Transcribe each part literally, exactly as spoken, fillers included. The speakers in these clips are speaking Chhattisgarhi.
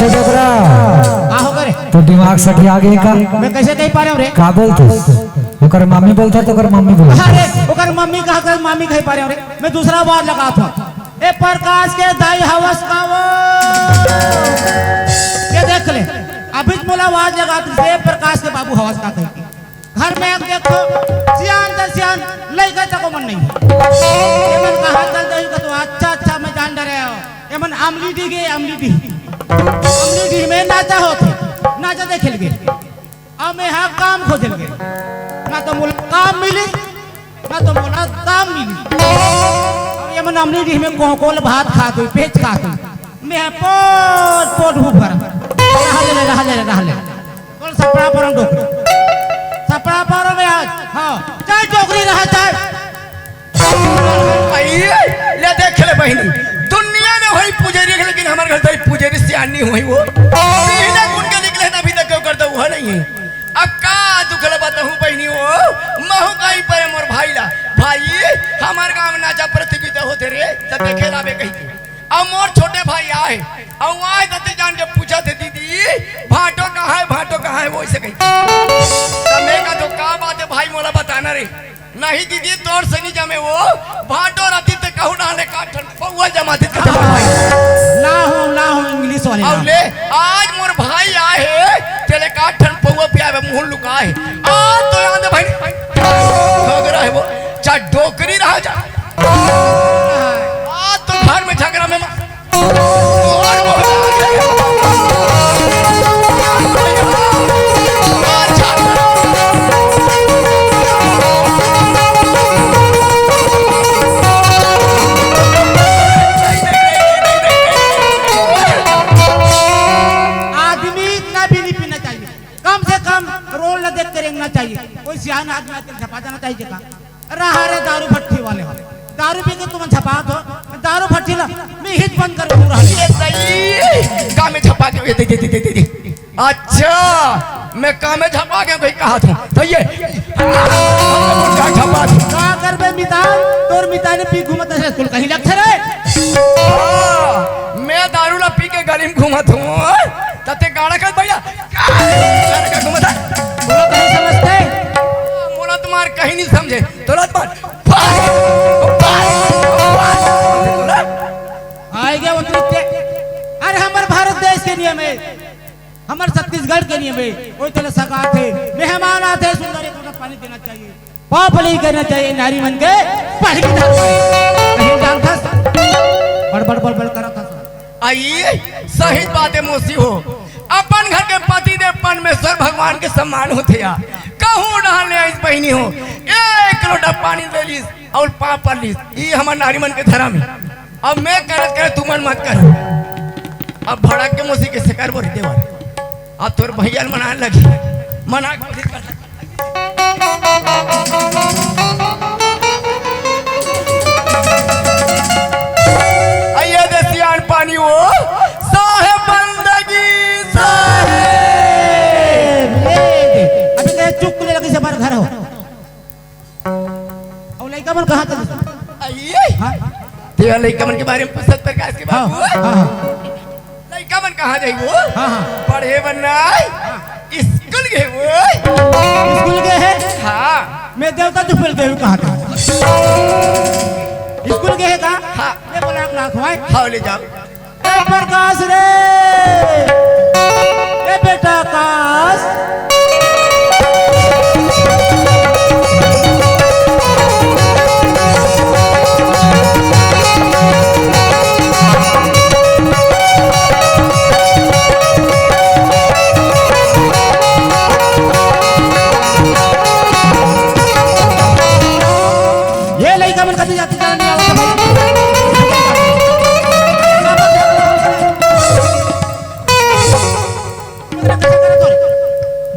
डोकरा, का हो गे रे? तो दिमाग सठिया गे का? मैं कैसे कह पा रहे हूँ रे? का बोलते? ओकर मम्मी बोलता तो ओकर मम्मी बोलता। अरे, ओकर मम्मी कहा कर, मम्मी कह पा रहे हूँ रे। मैं दूसरा आवाज लगात हूँ। ए प्रकाश के दाई हवस का वो? ये देख ले, अभी मोला आवाज लगात हे, प्रकाश के बाबू हवस का कही। घर में एक देखो, सियान त सियान, लइका तको मन नहीं है। ये मन कहा चल दही का तो अच्छा, अच्छा, मैं जान डरे हो। ये मन अमली डी गे, अमली डी। अमली डी में नाचा होथे, नाचा देखे लगे। अब मैं हा काम खोजे लगे। ना तो मोला काम मिली, ना तो मोला दाम मिली। अब ये मन अमली डी में कोकोल भात खात हुई, पेच खात हुई। मैं हा पोट, पोट भूख भरा। रहा ले, रहा ले, रहा ले। बोल, सपड़ा परम डोकरी। सपड़ा परम आज। हाँ, चाहे डोकरी रहा, चाहे। अइये, ले देख ले बहिनी, दुनिया में होई पुजेरी, लेकिन हमर घर तो पुजेरी सियानी होई वो। बिना गुण के निकले ना, अभी तक क्यों करता हुआ नहीं है। अब का दुख ला बताहूँ बहिनी वो, महू कहीं पर मोर भाई ला। भाई, हमर गांव में नाचा प्रतियोगिता होथे रे, त देखे लाबे कहीं के। अब मोर छोटे भाई आए, अब आए त ते जान के पूछत हे, "दीदी, भांटो कहाँ है, भांटो कहाँ है?" वो ऐसे कही। त मैं कहा, "तो का बात है भाई, मोला बताना रे।" "नहीं दीदी, तोर से नहीं जमे वो, भांटो रहती त कहूँ ना ले का ठन पौवा जमाती त जमा भाई।" ना हो, ना हो, इंग्लिश वाले अब ना। ले, आज मोर भाई आए हे, तेले का ठन पौवा पियावे, मुंह लुकाए। आज तो याद है भाई, झगड़ा है वो, चाहे डोकरी रहा जा। आज तो घर में झगड़ा में मा-, आदमी इतना भी नहीं पीना चाहिए, कम से कम रोल न देख के रेंगना चाहिए। कोई सियान आदमी आके झपा जाना चाहिए का? रहा रे दारू भट्टी वाले हो। दारू पी के तुम झपात हो, दारू भट्टी ला, मैं हित बंद कर दूं रहा। ये सही, का में झपा के, ये दे, दे, दे, दे, दे। अच्छा, मैं का में झपा के भाई कहा था, तो ये, का झपा था? का करबे मितान, तोर मितान पी घूमत है, स्कूल कहीं लगथे रे? हाँ, मैं दारू ला पी के गली में घूमत हूँ, तते गाड़ा कर भैया, गाड़ा कर घूमत है। बोला कहीं समझते? मोला तुम्हार कहीं नहीं समझे, तोला तुम्हार आए गया वो नृत्य। अरे, हमर भारत देश के नियम है, हमर छत्तीसगढ़ के नियम है। कोई तले सगा आथे, मेहमान आथे, सुंदर एक लोटा पानी देना चाहिए, पाँव पलई करना चाहिए, नारी मन के पहली धर्म है। नहीं जानथस? बड़ बड़ बड़ बड़ करत हस। आई, सही बात है मौसी हो, अपन घर के पति देव परमेश्वर भगवान के सम्मान होथे यार। कहूँ डहर ले आइस बहिनी हो, एक लोटा पानी दे लिस और पाँव पर लिस, ई हमर नारी मन के धर्म है। अब मैं करत करत तुमन मत करो। अब भड़क के मौसी के से करबो रे देवर। अब तोर भैया ल मना लगी, मना के कोशिश कर। आइए दे सियान पानी वो, साहेब बंदगी साहेब। ये दे। अभी कहे चुप ले लगी से बार घर हो। और लइका मन कहाँ चले? आइए। हाँ? तेरा लइका मन के बारे में पसंद प्रकाश के हाँ, बाबू। हाँ, हाँ। लइका मन कहाँ जाई वो? हाँ, हाँ। पढ़े बर नहीं। हाँ। स्कूल गए वो। स्कूल गए हैं? हाँ। मैं देवता जो बोल गए कहाँ था? स्कूल गए हैं का? हाँ। मैं बोला लाख भाई। हाँ, ले जाओ। ए प्रकाश रे, ए बेटा आकाश। ये लइका मन कभी जाति जान नहीं आवत भाई।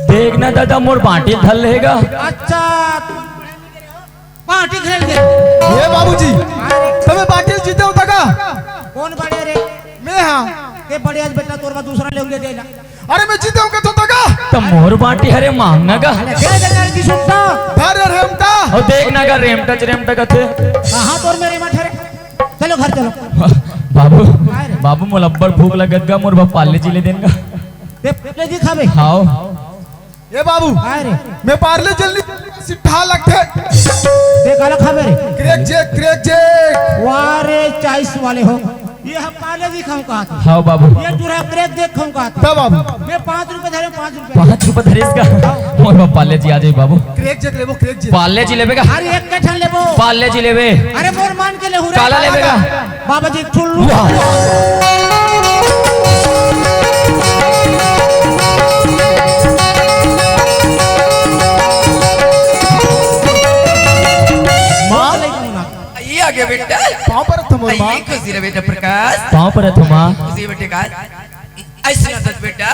देख ना दादा, मोर बांटी धर लेगा। अच्छा, बांटी खेल के। ए बाबूजी, अरे। तमे बांटी जीते होता का? कौन बड़े रे? मैं हाँ। के बड़े आज बेटा तोर बा दूसरा ले उंगे देना। अरे मैं जीते हूँ के तो तका। त मोर बांटी हरे मांगना का। अरे दे दे यार की सुनता। धर रे रेमटा। और देख ना का रेमटा च रेमटा कथे। कहाँ तोर मेरे मठ रे? चलो घर चलो। बाबू, काय रे? बाबू, मोला अब्बड़ भूख लगत गा, मोर बर पार्ले जी ले देन गा। ते पार्ले जी खाबे? हाव। ए बाबू, काय रे? मैं पार्ले जी ले, सिट्ठा लगथे। ते काला खाबे रे? Crack jack, crack jack. वाह रे, चॉइस वाले हो। ये हम पार्ले जी खाऊं कहा था। हाव बाबू। ये टूरा क्रैक जैक खाऊं कहा था। तब बाबू। मैं पाँच रुपए धरे, पाँच रुपए। पाँच रुपए धरे इसका? मोर बर पार्ले जी आ जाए बाबू। क्रैक जैक लेबो, क्रैक जैक। पार्ले जी लेबे का? अरे एक के ठन लेबो। पार्ले जी लेबे। अरे मोर मान के ले हूँ रे। काला लेबे का? बाबा जी ठुल्लू। वाह। माँ। ये आ गया बेटा। पाँव परत हँव मोर माँ। ये खुशी रे बेटा प्रकाश। पाँव परत हँव माँ। खुशी बेटे का। ऐसे ना सच बेटा।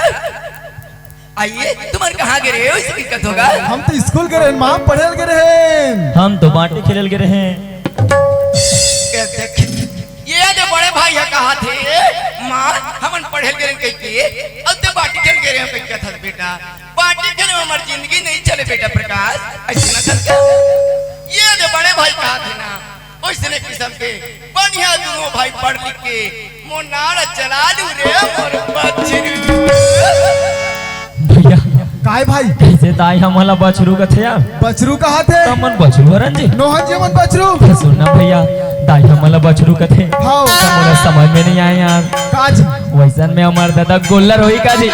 आइए, तुमन कहाँ गे रहे हो? इसे दिक्कत होगा। हम तो स्कूल गे रहेन माँ, पढ़े ल गे रहेन। हम तो बांटे खेले ल गे रहेन। ये देख, ये दे बड़े भाई ह कहाथे, माँ, हमन पढ़े ल गे रहेन कहिके, अब तो बांटे खेले ल गे रहेन कहिके कहाथे बेटा। बांटे खेले में हमर जिंदगी नहीं चले बेटा प्रकाश, ऐसे ना कर। ये दे बड़े भाई कहाथे ना, ओइसने किसम के बढ़िया दुनों भाई पढ़ लिख के मोर नारा चला लू रे मोर बछरू। भैया। काय भाई? कइसे दाई ह मोला बछरू कथे यार? बछरू कहाथे? त हमन बछरू हरन जी। नोहन जी हमन बछरू। त सुन ना भैया, दाई ह मोला बछरू कथे। हाव। त मोला समझ में नहीं आए यार। का जी? वइसन में हमर दादा गोल्लर होही का जी?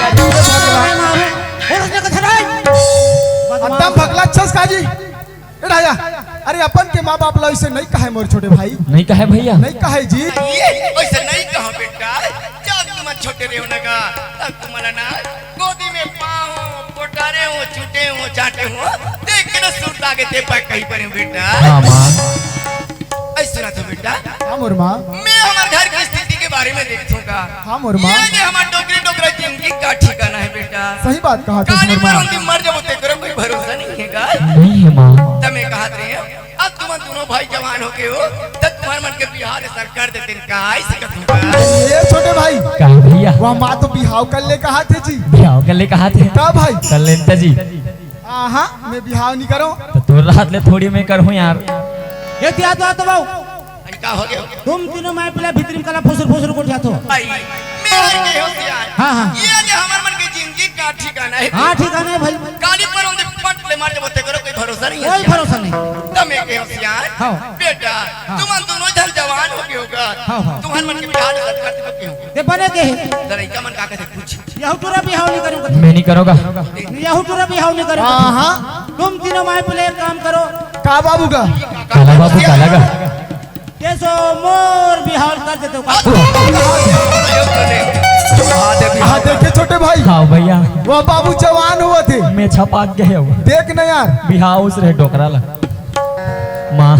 एकदम भकला छस का जी? ए राजा, अरे अपन के माँ बाप ला ऐसे नहीं कहे मोर छोटे भाई। नहीं कहे भैया? नहीं कहे जी। ये ऐसे नहीं कहो बेटा, जब तुम छोटे रहे हो ना का, तब तुम्हारा ना गोदी में पाओ, पोटारे हो, चूटे हो, चाटे हो, देख के ना सुरता के ते पर कहीं पर हो बेटा। हाँ माँ। ऐसे ना तो बेटा। हाँ मोर माँ। मैं हमारे घर की स्थिति के बारे में देखूंगा। हाँ मोर माँ। ये जे हमार डोकरी डोकरा जिंदगी का ठिकाना है बेटा। सही बात कहा तू काली मोर माँ। मर होंगी, मर जाबो तेकरो कोई भरोसा नहीं है का? नहीं है माँ। तमे कहा थे, अब तुम दोनों भाई जवान हो गए हो, तब तुम्हारे मन के बिहाव सरकार देते हैं, का ऐसे कथूंगा? ये छोटे भाई। का भैया? वह माँ तो बिहाव कर ले कहाथे जी। बिहाव कर ले कहाथे? का भाई? कर लेता जी। आहा, मैं बिहाव नहीं करूं। तो तोर रात ले थोड़ी मैं करूं यार। ये दिया तो, तो बाऊ। अरे का हो गया? तुम तीनों माय पिला भीतरी में काला फुसुर फुसुर कर जातो। भाई, मैं आई के होशियार। हाँ, हाँ। ये जे हमर मन के जिंदगी का ठिकाना है। हाँ, ठिकाना है भाई। काली पर उनके पट ले मार जब तेकरो कोई भरोसा नहीं है। कोई भरोसा नहीं। तमे के होशियार। हाँ। बेटा, हाँ। तुम दोनों जन जवान हो गए होगा। हाँ, हाँ। तुम्हारे मन के बिहाव सरकार देते हो। ये बने के है। त लइका मन का कथे पूछ। यहू टूरा बिहाव नहीं करूंगा। मैं नहीं करूंगा। यहू टूरा बिहाव नहीं करूंगा। हाँ, हाँ। तुम तीनों माय पिला एक काम करो। का बाबू का? काला बाबू, काला का? ये सो मोर बिहाव कर देते हो। हाँ, देखे छोटे भाई। हाँ भैया। वह बाबू जवान हुआ थे। मैं छपाक गए हो। देख ना यार। बिहाव उस रहे डोकरा ला। माँ,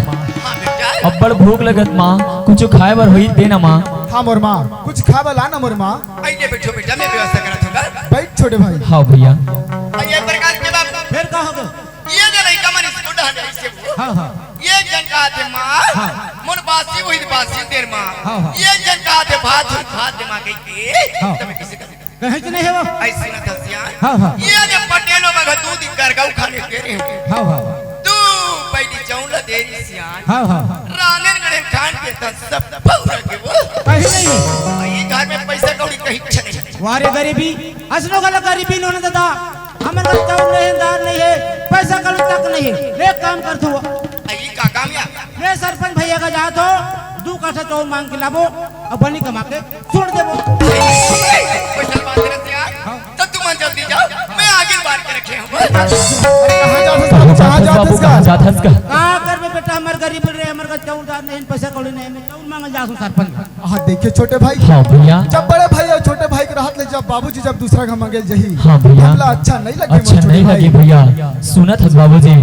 अब्बड़ भूख लगत माँ, कुछ खाए बर होई दे ना माँ। हाँ मोर माँ, कुछ खाए बर ला ना मोर माँ। आइए बैठो बेटा, मैं व्यवस्था करत हूँ। बैठ छोटे भाई। हाँ भैया। आइए प्रकाश के बाप। फिर का हो गया? ये जो लइका मन स्कूल हन ऐसे वो। हाँ, हाँ। ये जन कहाथे माँ, हाँ। मोर बासी वही बासी देर माँ। हाँ, हाँ। ये जन कहाथे भात हुई भात दे माँ कही के। हाँ। तमे किसी का कहीं तो नहीं है वो। ऐसे ना दसिया। हाँ, हाँ। ये जो पटेलो मगर दो दिन कर गऊ खाने के रहे हो। हाँ, हाँ। तू पहली चाउला देरी सियान। हाँ, हाँ। रांगन गड़े खान के तन सब पूरा के वो। कहीं नहीं। ये घर में पैसा कौड़ी कहीं छे नहीं। वारे गरीबी, असलो गला गरीबी नोन दादा। हमर करा चाउर नहीं है, दार नहीं है, पैसा कौड़ी तक नहीं है। एक काम कर तू। आई का काम या? मैं सरपंच भैया का जात हो, दू कट्ठा चाउर मांग के लाबो, अब बनी कमा के छोड़ देबो। पैसा बात करत यार। हाँ। तो तुम जल्दी जाओ, मैं आगे बात के रखे हूँ। अरे कहाँ जात हस बाबू, कहाँ जात हस बाबू, कहाँ जात हस का? का करबे बेटा, हमर गरीब रे, हमर का चाउर दार नहीं, पैसा कौड़ी नहीं, मैं चाउर मांगल जात हूँ सरपंच। हाँ, देखे छोटे भाई। हाँ भैया। जब बड़े भाई और छोटे भाई के रहत ले, जब बाबूजी जब दूसरा घर मांगे जही, हाँ भैया। हमला अच्छा नहीं लगे अच्छा मोर छोटे नहीं भाई। लगे भैया। सुनत हस बाबूजी,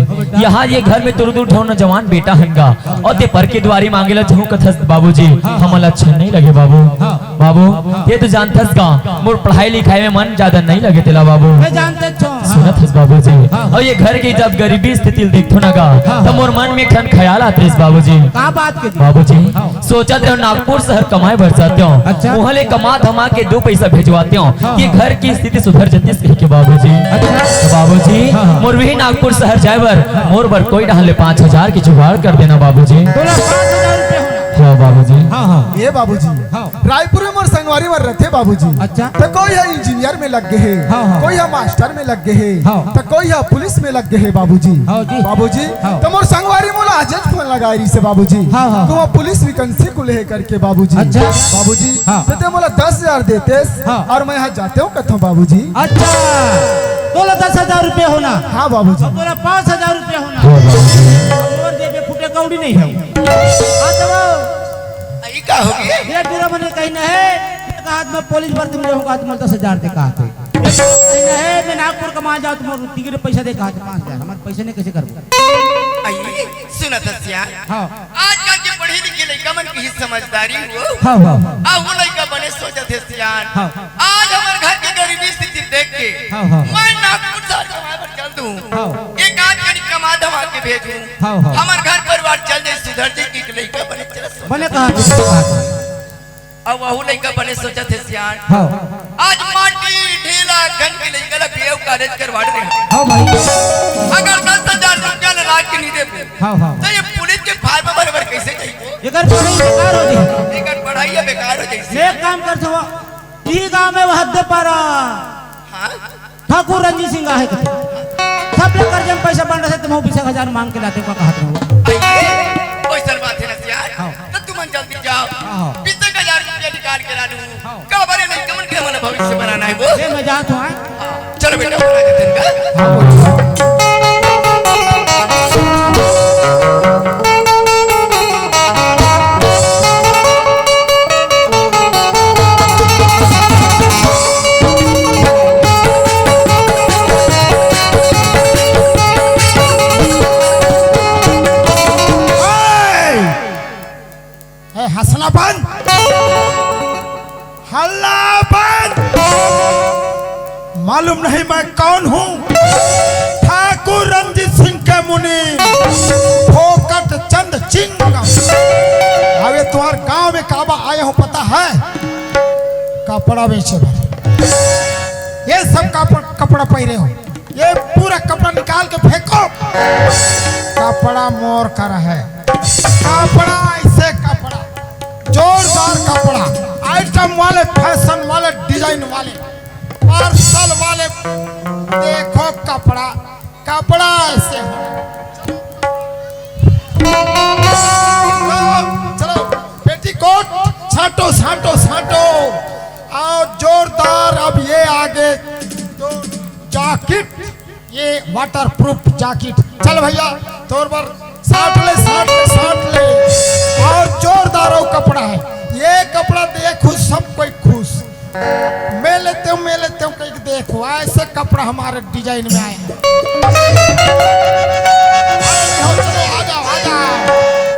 यहाँ ये घर में तुरु तुरु ठौर नौजवान बेटा हन गा, और ते पर के दुआरी मांगे ला जहूँ कथस बाबूजी, हाँ। हमला अच्छा नहीं लगे बाबू। हाँ। बाबू, हाँ। ये तो जानथस गा, मोर पढ़ाई लिखाई में मन ज्यादा नहीं लगे तेला बाबू। मैं जानते छो। सुनत हस बाबूजी। हाँ। और ये घर की जब गरीबी स्थिति ल देखथो ना गा, हाँ। तो मोर मन में एक ठन ख्याल आत रहिस बाबूजी। का बात के? बाबूजी, हाँ। सोचत रहो नागपुर शहर कमाए बर जाते हो। अच्छा। वहाँ ले कमा धमा के दो पैसा भेजवाते हो। हाँ, ये हाँ। घर की स्थिति सुधर जतिस कह के बाबूजी। अच्छा। तो बाबूजी, हाँ, हाँ। मोर भी नागपुर शहर जाए बर, मोर बर कोई डहान ले पाँच हजार की जुगाड़ कर देना बाबूजी। बोला पाँच हजार रुपये होना। हाँ बाबूजी। हाँ, हाँ। ए बाबूजी, हाँ। रायपुर में मोर संगवारी मन रथे बाबूजी। अच्छा। त कोई ह इंजीनियर में लग गे हे, हाँ, हाँ। कोई ह मास्टर में लग गे हे, हाँ। त कोई ह पुलिस में लग गे हे बाबूजी। हाँ जी। बाबूजी, हाँ। त मोर संगवारी मोला आजेच फोन लगाए रहिसे बाबूजी। हाँ, हाँ। त वो पुलिस वैकेंसी खुले हे करके बाबूजी। अच्छा। बाबूजी, हाँ। त ते मोला दस हजार देतेस हाँ। अउ मैं हा जातेंव कथों बाबूजी। अच्छा, तोला दस हजार रुपया होना। हाँ बाबूजी। अउ तोला पाँच हजार रुपया होना। हाँ बाबूजी। अउ मोर जेब में फुटे कौड़ी नहीं हे। हाँ, त वो अई का होगे? ये टूरा मन के कहिना हे, एक हाथ में पुलिस भर्ती में जाहूँ, एक हाथ में दस हजार दे कहा थे। एक कहिना हे, मैं नागपुर कमाए जाहूँ, त मोर टिकट पैसा दे कहा थे, पाँच हजार। हमर पैसा नहीं, कैसे करबो? अई, सुनत हस सियान। हाँ। आजकल के पढ़े लिखे लइका मन के ही समझदारी हो। हाँ, हाँ। आ, वो लइका बने सोचत हे सियान। हाँ। आज हमर घर के गरीबी स्थिति देख के हाँ, हाँ। मैं नागपुर शहर कमाए बर चल दूँ। हाँ। एक आध कनी कमा धमा के भेजूँ। हाँ, हाँ। हमर घर परिवार चल जाए, सुधर जाए, कि लइका बने चला बने कहा थे, बने कहा थे। अब वहू लइका बने सोचत हे सियान। हाँ। आज माटी ढेला खन के लइका ला बीए कॉलेज करवा दे। हाँ भाई। अगर दस हजार रुपया ला लाद के नहीं देबो, हाँ, हाँ। त ये पुलिस के फार्म भरे बर कैसे जाई? एकर पढ़ाई बेकार हो जाई। एकर पढ़ाई बेकार हो जाई। एक काम कर सकथो, ई गांव में वो हद्दे पारा। हाँ। ठाकुर रणजीत सिंह आहे कथे। सब ले कर्जा में पैसा बंटथे, त महूँ बीस एक हजार मांग के लातेंव का कहत रहो। अइसे? ओइसन बात हे ना सियान। हाँ। त तुमन जल्दी जाव। हाँ। बीस एक हजार रुपया निकाल के ला लूँ। हाँ। काबर ए लइका मन के हमन भविष्य बनाना हे वो। ले मैं जात हूँ, हाँ। हाँ। चलो बेटा, बना देते हैं इनका। हाँ। ए, हंसना बंद, हल्ला बंद। मालूम नहीं मैं कौन हूँ? ठाकुर रणजीत सिंह के मुनि, फोकट चंद चिंगम। अबे तुम्हारे गांव में काबर आए हूँ पता है? कपड़ा बेचे बर। ये सब कपड़-, कपड़ा पहरे हो, ये पूरा कपड़ा निकाल के फेंको। कपड़ा मोर कर है, कपड़ा ऐसे कपड़ा, जोरदार कपड़ा, आइटम वाले, फैशन वाले, डिजाइन वाले, पार्सल वाले। देखो कपड़ा, कपड़ा ऐसे हो। चलो, चलो, पेटीकोट छांटो, छांटो, छांटो। और जोरदार, अब ये आगे तो जैकेट, ये वाटरप्रूफ जैकेट। चल भैया, तोर बर छांट ले, छांट ले, छांट ले। और जोरदार और कपड़ा है, ये कपड़ा देख खुश, सब कोई खुश। मैं लेते हूँ, मैं लेते हूँ, कहीं देखो, ऐसे कपड़ा हमारे डिजाइन में आए हैं। आ जाओ, आ जाओ,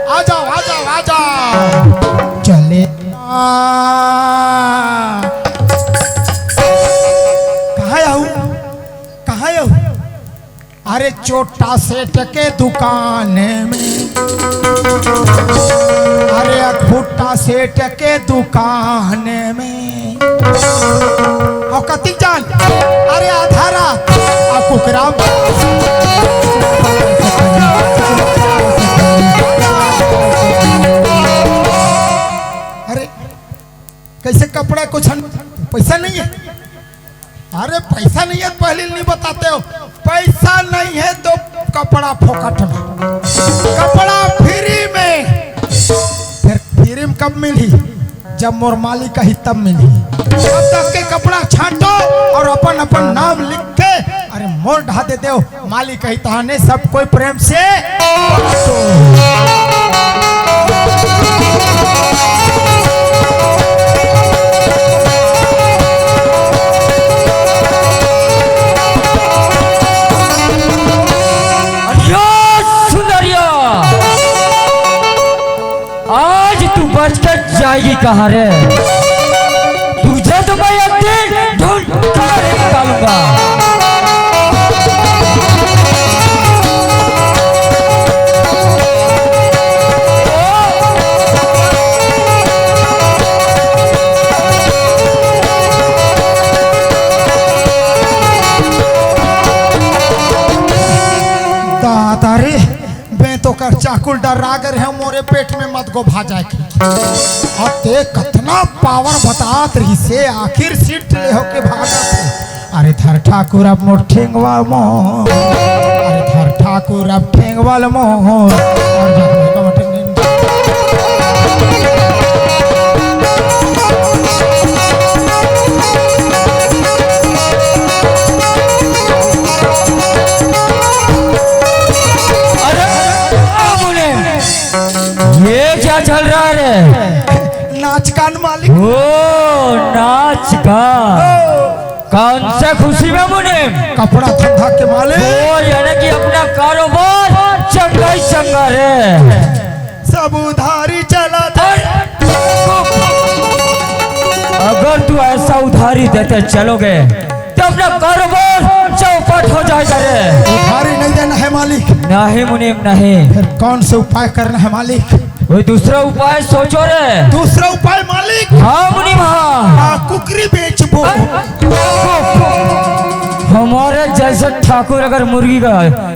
आ जाओ, आ जाओ, आ जाओ। चले। कहाँ आऊ? कहाँ आऊ? अरे छोटा सेठ के दुकान में, अरे भुट्टा सेठ के दुकान में, अउ कतिक जान, अरे आधा रात, अउ कुकरा। अरे कैसे कपड़ा कुछ पैसा नहीं है? अरे पैसा नहीं है, पहले नहीं बताते हो, पैसा नहीं है तो कपड़ा फोकट में, कपड़ा फ्री में। फिर फ्री में कब मिली? जब मोर मालिक कही तब मिली। तब तक के कपड़ा छांटो और अपन अपन नाम लिख के, अरे मोर ढा दे दो। मालिक कही तहाने सब कोई प्रेम से। अरे सुंदरिया, आज तू बच के जाएगी कहाँ रे? तुझे तो मैं एक दिन ढूंढ कर निकालूंगा। दादा रे, मैं तो कर चाकुल डरा गे रहेंव, मोरे पेट में मत गो भा जाए के। अब ते कतना पावर बतात रहिसे, आखिर सीट ले होके भागत हे। अरे धर ठाकुर अब मोर ठेंगवा मोर, अरे धर ठाकुर अब ठेंगवा ल मोर। और जा, अरे, अरे, अरे, ये क्या चल रहा है रे? नाच गान मालिक। ओ, नाच गान। कौन से खुशी में मुनीम? कपड़ा धंधा के मालिक। ओ, यानी कि अपना कारोबार चंगा ही चंगा रे। सब उधारी चला था। अगर तू ऐसा उधारी देते चलोगे तो अपना कारोबार चौपट हो जाएगा रे। उधारी नहीं देना है मालिक। नहीं मुनीम, नहीं। फिर कौन से उपाय करना है मालिक? कोई दूसरा उपाय सोचो रे। दूसरा उपाय मालिक? हाँ मुनीम, हाँ। हाँ, कुकरी बेचबो। हमारे जैसे ठाकुर अगर मुर्गी का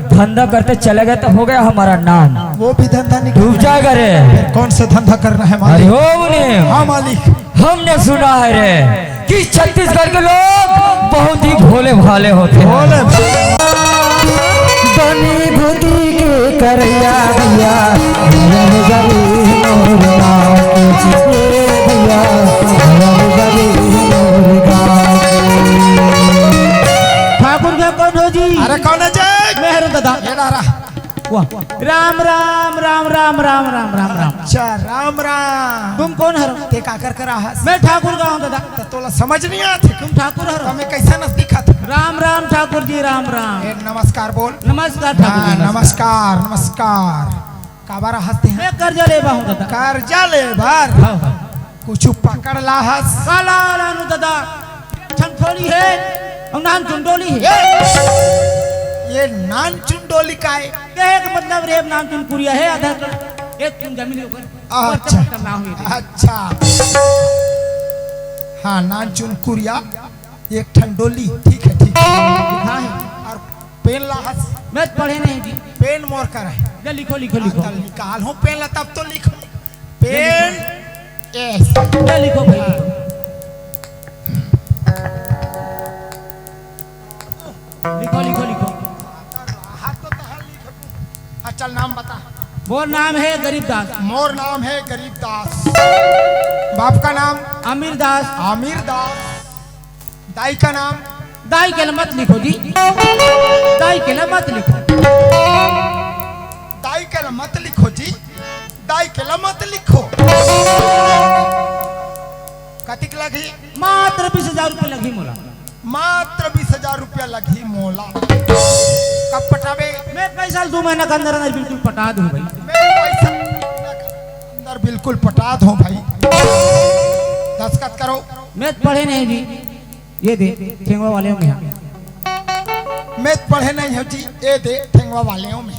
धंधा करते चले गए तो हो गया हमारा नाम। वो भी धंधा नहीं डूब जाएगा रे। फिर कौन सा धंधा करना है मालिक? अरे हो मुनीम। हाँ मालिक। हमने सुना है रे कि छत्तीसगढ़ के लोग बहुत ही भोले भाले होते हैं। भोले। बनी बुद्धि के करैया भैया, भैया रे गरीब मोर गाँव के, ए भैया, भैया रे गरीब मोर गाँव के। ठाकुर का कौन हो जी? अरे कौन है जी? मैं हूँ दादा। ये डारा। वाह। राम, राम, राम, राम। अच्छा, राम, राम। तुम कौन हरो? ते काकर करा हस? मैं ठाकुर का हूँ, दादा। त तोला समझ नहीं आत हे। तुम ठाकुर हरो? त मैं कैसा नस दिखत? राम, राम, ठाकुर जी, राम, राम। ए, नमस्कार बोल। नमस्कार, ठाकुर जी, हाँ, नमस्कार। नमस्कार, नमस्कार। काबर हस ते? मैं कर्जा लेबा हूँ, दादा। कर्जा लेबर? हाँ, हाँ। कुछु पकड़ लाहस? काला लानू दादा, एक ठन ठोली हे अउ नान चुन डोली हे। ये, ये नान चुन डोली का हे? कहे के मतलब रे, नान चुन कुरिया हे, आधा एकड़, एक चुन जमीन हे ओकर। अच्छा। पट्टा, पट्टा नाम हे। अच्छा। हाँ, नान चुन कुरिया, एक ठन डोली, ठीक है, ठीक है। हाँ, हे। अउ पेन लाहस? मैं तो पढ़े नहीं जी। पेन मोर कर हे। ले लिखो, लिखो, लिखो। हाँ, चल निकाल हूँ पेन ला, तब तो लिखो। पेन। ए। ले लिखो भाई, लिखो। लिखो, लिखो, लिखो। हाथ तो तहां लिख। हाँ, चल नाम बता। मोर नाम हे गरीब दास। मोर नाम हे गरीब दास। बाप का नाम? आमिर दास। आमिर दास। दाई का नाम? दाई के ल मत लिखो जी, दाई के ल मत लिखो। दाई के ल मत लिखो जी, दाई के ल मत लिखो। कतिक लगही? मात्र बीस हजार रुपया लगही मोला। मात्र बीस हजार रुपया लगही मोला। कब पटाबे? मैं पैसा दू महीना के अंदर अंदर बिल्कुल पटा दूं भाई। मैं पैसा अंदर बिल्कुल पटा दूं भाई। दस्तखत करो। मैं पढ़े नहीं जी। ये दे, ठेंगवा वाले में। मैं पढ़े नहीं हूँ जी, ये दे, ठेंगवा वाले में।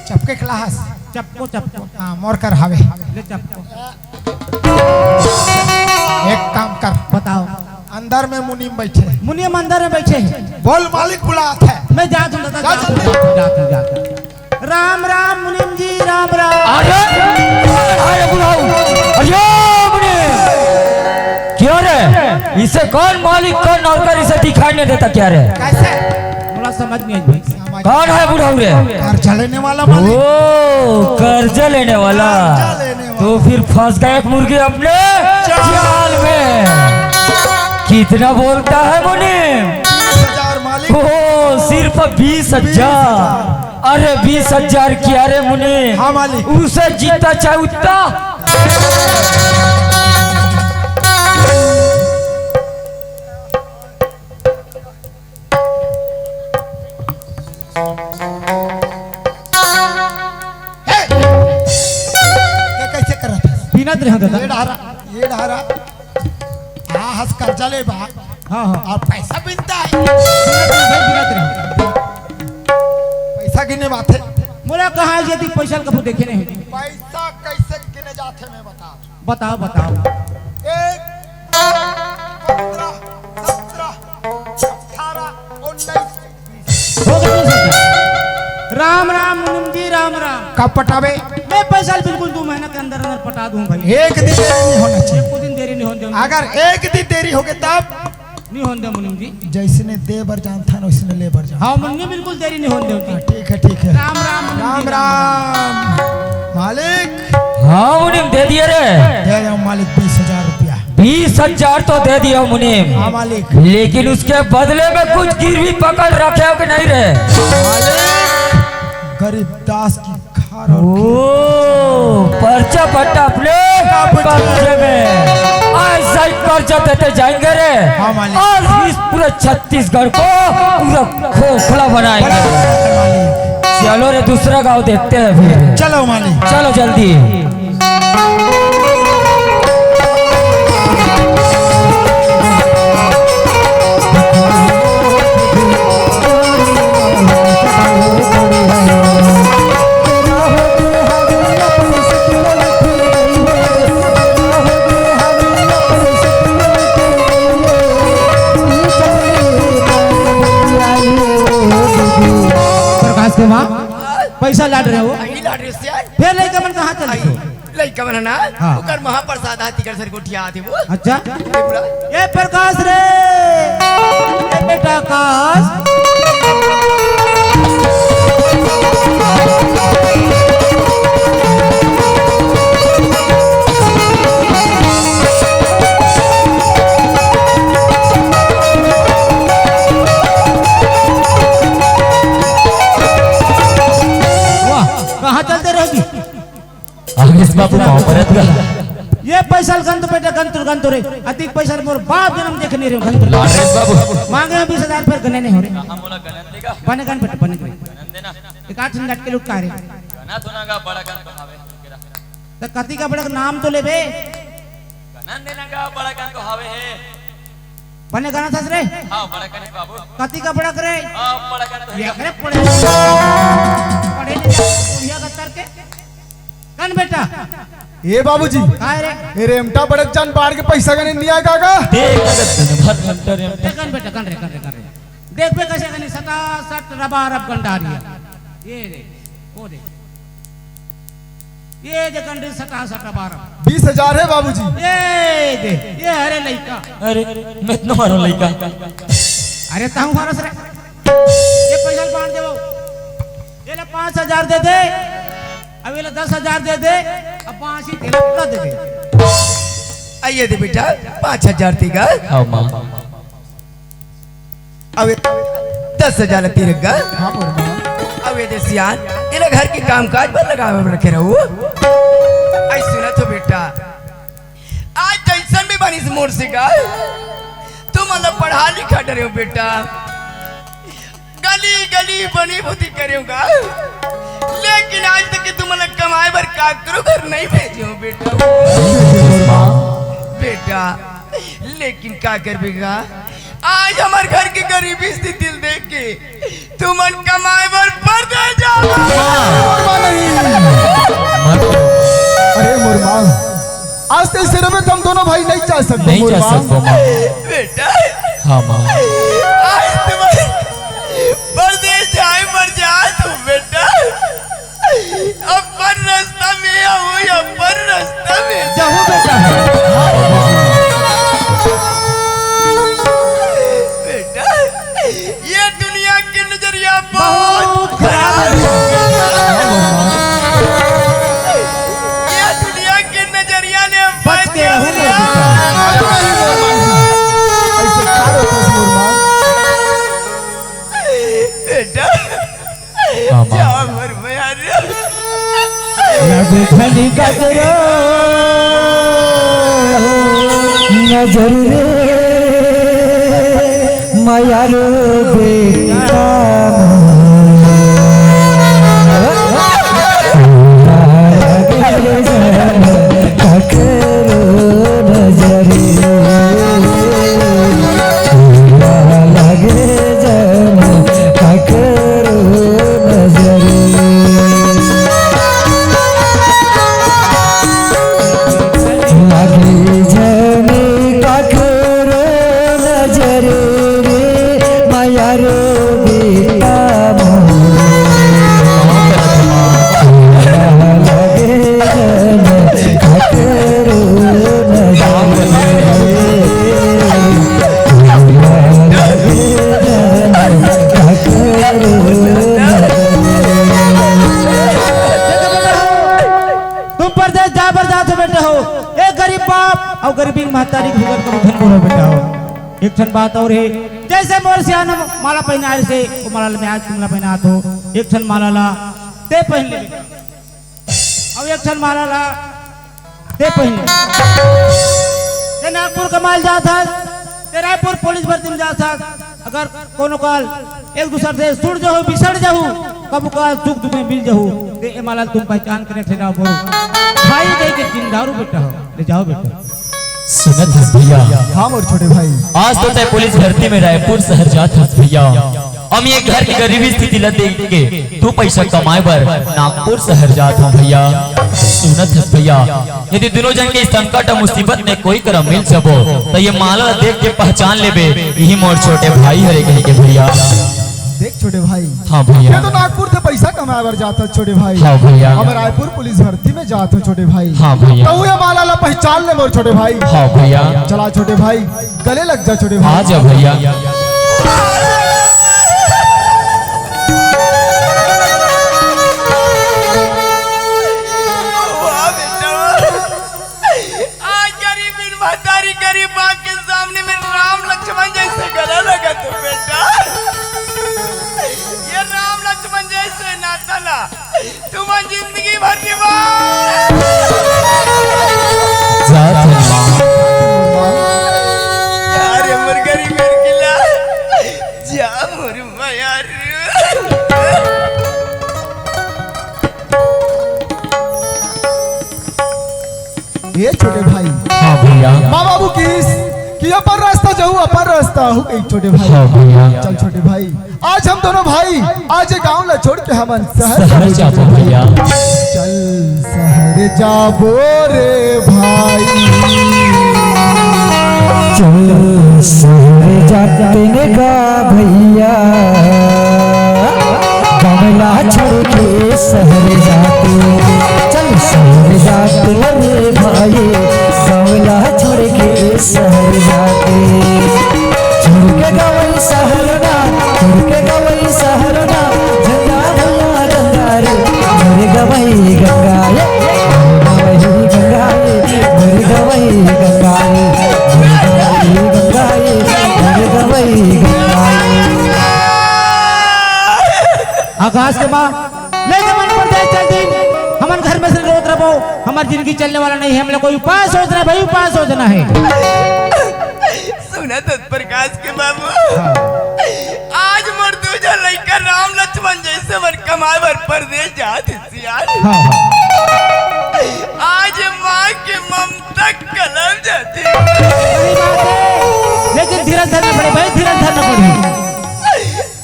चपके के लाहस? चपको, चपको। हाँ, मोर कर हवे। ले चपको। एक काम कर। बताओ। अंदर में मुनीम बैठे। मुनीम अंदर में बैठे हैं। बोल, मालिक बुलात हे। मैं जात हूँ दादा, जा, जात हूँ, जा। जात हूँ, जात हूँ, जात हूँ। राम राम मुनीम जी, राम राम। अरे, अरे बुढ़ऊ, अरे मुनीम, क्या रे? इसे कौन मालिक, कौन नौकर, इसे दिखाई नहीं देता क्या रे? कैसे? थोड़ा समझ नहीं आई भाई। कौन है बुढ़ऊ रे? कर्जा लेने वाला मालिक। ओ, कर्जा लेने वाला। कर्जा लेने वाला। तो फिर फंस गए एक मुर्गी अपने जाल में। कितना बोलता है मुनीम? बीस हजार मालिक। ओ, सिर्फ बीस हजार। अरे बीस हजार किया रे मुनीम। हाँ मालिक। उसे जीतना चाहे उतना। हे! ये कैसे करत हे? बीनत रहे दादा। ये डहरा, ये डहरा। हाँ, हंस कर्जा लेबा। हाँ, हाँ। अउ पैसा बीनत हे। बीनत रहे, बीनत रहे। पैसा गिने बात हे। मोला कहाँ हे, यदि पैसा कभू देखे नहीं। पैसा कैसे गिने जाथे, मैं बता। बताओ, बताओ। एक, पन्द्रह, सत्रह, अठारह, उन्नीस, बीस। हो गया, बीस हो गया। राम राम मुनीम जी, राम राम। कब पटाबे? मैं पैसा ल बिल्कुल दू महीना के अंदर अंदर पटा दूं भाई। एक दिन देरी नहीं होना चाहिए। एको दिन देरी नहीं होन देंव। अगर एक दिन देरी होगे तब नहीं होन देंव मुनीम जी। जइसने दे बर जानथन, वइसने ले बर जानथन। हाँ मुनीम जी, बिल्कुल देरी नहीं होन देंव जी। हाँ, ठीक है, ठीक है। राम राम मुनीम राम जी, राम राम। राम। मालिक। हाँ मुनीम, दे दिए रे। दे दे मालिक, बीस हजार रुपया। बीस हजार तो दे दिया मुनीम। हाँ मालिक। लेकिन उसके बदले में कुछ गिरवी पकड़ रखे हो कि नहीं रे? मालिक, गरीब दास की घर और ओ, पर्चा पट्टा अपने कब्जे में। ऐसा ही कर्जा देते जाएंगे रे। हाँ, मालिक। और इस पूरे छत्तीसगढ़ को पूरा खोखला बनाएंगे। बना दे, मालिक। चलो रे, दूसरा गांव देखते हैं फिर। चलो, मालिक। चलो जल्दी। प्रकाश के माँ, पैसा लाट रहे हो? अभी लाट रहे हो, सियार। फिर लइका मन कहाँ चल आई, दिए? लइका मन ना, हाँ। ओकर महाप्रसाद आती कर सर गोठिया आती वो। अच्छा। ये बुला। ये प्रकाश रे, ये बेटा आकाश। वाह, कहाँ चलते रहोगी? आवेश बाबू पाँव परत गा। ये पैसा ल गन तो बेटा, गन तो, गन तो रे। अतिक पैसा ल मोर बाप जनम देखे नहीं रहे, गन तो। लाडरेश बाबू। मांगे में बीस हजार पर गने नहीं हो रहे। कहाँ मोला गनन देगा? बने गन बेटा, बने गन। गनन देना। एक आठ मिनट के लुट का रे। गना तो ना गा, बड़ा गन तो हावे। तो कति का बड़ा नाम तो लेबे। गनन देना गा, बड़ा गन तो हावे हे। बने गनत हस रे? हाँ, बड़ा गन हे बाबू। कति का बड़ा करे? हाँ, बड़ा गन तो ये हे। करे पड़े। पड़े नहीं, बुढ़िया का तर के। कन बेटा? ए बाबूजी। काय रे? ए रेमटा बड़े जान बाढ़ के पैसा गने नहीं आएगा का? देख, भर घंटा रेमटा। ए, कन बेटा, कन रे, कन रे, कन रे। देख बे कैसे गने सटा सट रबा रब गंडारिया। ये रे, वो दे। ये दे गंडी सटा सटा बारह। बीस हजार हे बाबूजी। ये दे, ये हरे लइका। अरे, मैं इतना मारो लइका। अरे, ताहू मारस रे। ये पैसा बांट देवो। ये ले पाँच हजार दे दे, अब ये ले दस हजार दे दे, अब पाँच ही तेरा पूरा दे दे। आइए दे बेटा, पाँच हजार देगा। हाँ माँ। अबे दस हजार तीरक गा। हाँ, बोल माँ। अबे दे सियान, एला घर के काम काज बर लगावे बर रखे रहू। आई सुना तो बेटा, आज जैसन भी बनिस मोर से गा, तुमन ला पढ़ा लिखा डरे हो बेटा, गली गली बनी बुद्धि करे हो गा, लेकिन आज तक तुमन ला कमाए बर काकरो घर नहीं भेजे हो बेटा। बेटा, लेकिन का करबे गा, आज हमर घर के गरीबी स्थिति ल देख के तुमन कमाए बर परदेस जाओ। अरे मोर माँ, आज तो ऐसे रहे तो हम दोनों भाई नहीं जा सकते नहीं मोर जा माँ। सकते माँ। बेटा, हाँ माँ। आज तुमन परदेस जाए बर जा तुम बेटा। अपन रास्ता में आओ, अपन रास्ता में। जाओ बेटा। बेटा, ये दुनिया के नजरिया बहुत बहुत खराब है। ये दुनिया के नजरिया ने बच के रहो, बदनाम किया। ऐसे करो तो मोर माँ। बेटा, हाँ, माँ। जा मर मया रे। लगे धनी का तेरा नजर रे, मया रे बेटा। लगे नजर रे, लगे जन ककरो नजर। लगे जन ककरो नजर रे, मया रे बेटा। गरीबी महतारी के भुगत करू धन मोरो बेटा हो। एक ठन बात और हे, जैसे मोर सियान माला पहिनाय से, वो माला ल मैं आज तुमला पहिनात हो। एक ठन माला ला ते पहिन ले बेटा, अउ एक ठन माला ला ते पहिन ले। ते नागपुर कमाय ल जात हस, ते रायपुर पुलिस भर्ती में जात हस, अगर कोनो काल एक दूसर से सुड़ जहू, बिछड़ जहू, कभू काल सुख दुख में मिल जहू, ते ए माला ल तुम पहचान करे ठहराव बोल। भाई कहिके जिंदा रू बेटा हो, ले जाव बेटा। सुनत हस भैया? हाँ मोर छोटे भाई। आज तो तैं पुलिस भर्ती में रायपुर शहर जात हस भैया। हम ये घर की गरीबी स्थिति ला देख के तू पैसा कमाए बर नागपुर शहर जात हो भैया। सुनत हस भैया, यदि दुनों जन के संकट अउ मुसीबत में कोई करा मिल जबो, त ये माला ला देख के पहचान लेबे, यही मोर छोटे भाई हरे कहिके भैया। देख छोटे भाई, हाँ भैया। ये तो नागपुर से पैसा कमाए बर जात हस छोटे भाई। हाँ भैया। हम रायपुर पुलिस भर्ती में जात हो छोटे भाई। हाँ भैया। तहूँ ये माला ला पहचान ले मोर छोटे भाई। हाँ भैया। चला छोटे भाई, गले लग जा छोटे भाई। आ जा भैया। वाह बेटा, आज गरीब महतारी गरीब बाप के सामने में राम लक्ष्मण जैसे गला लगा तू बेटा। ये राम लक्ष्मण जैसे नाता ला तुमन जिंदगी भर निभा। जात हन माँ। जा रे मोर गरीब घर के लाल, जा मोर मया रे। ये छोटे भाई। हाँ भैया। माँ बाबू किहिस कि अपन रास्ता जाहू, अपन रास्ता आहू कही छोटे भाई। हाँ भैया। चल छोटे भाई, आज हम दोनों भाई, आज ये गांव ला छोड़ के हमन शहर शहर जाबो जाबो भैया। चल शहर जाबो रे भाई। चल शहर जाते ने गा भैया, गाँव ला छोड़ के शहर जाते। चल शहर जाते रे भाई, गाँव ला छोड़ के शहर जाते। छोड़ के गवई शहर ना, छोड़ के गवई शहर ना, गंगा भैया गंगा रे, मोरे गवई गंगा रे, मोरे गवई गंगा रे, मोरे गवई गंगा रे, मोरे गवई गंगा रे, मोरे गवई गंगा रे। आकाश के माँ, ले के मन परदेस चल दिन, हमन घर में से रोत रबो, हमर जिंदगी चलने वाला नहीं है, हमला कोई उपाय सोचना है भाई, उपाय सोचना है। सुनत हस प्रकाश के बाबू, हाँ। आज मोर दू झन लइका राम लक्ष्मण जैसे मन कमाए बर परदेस जात हे सियान। हाँ, हाँ। आज माँ के ममता कलम जाथे। सही बात है, लेकिन धीरज धरना पड़े भाई, धीरज धरना पड़े।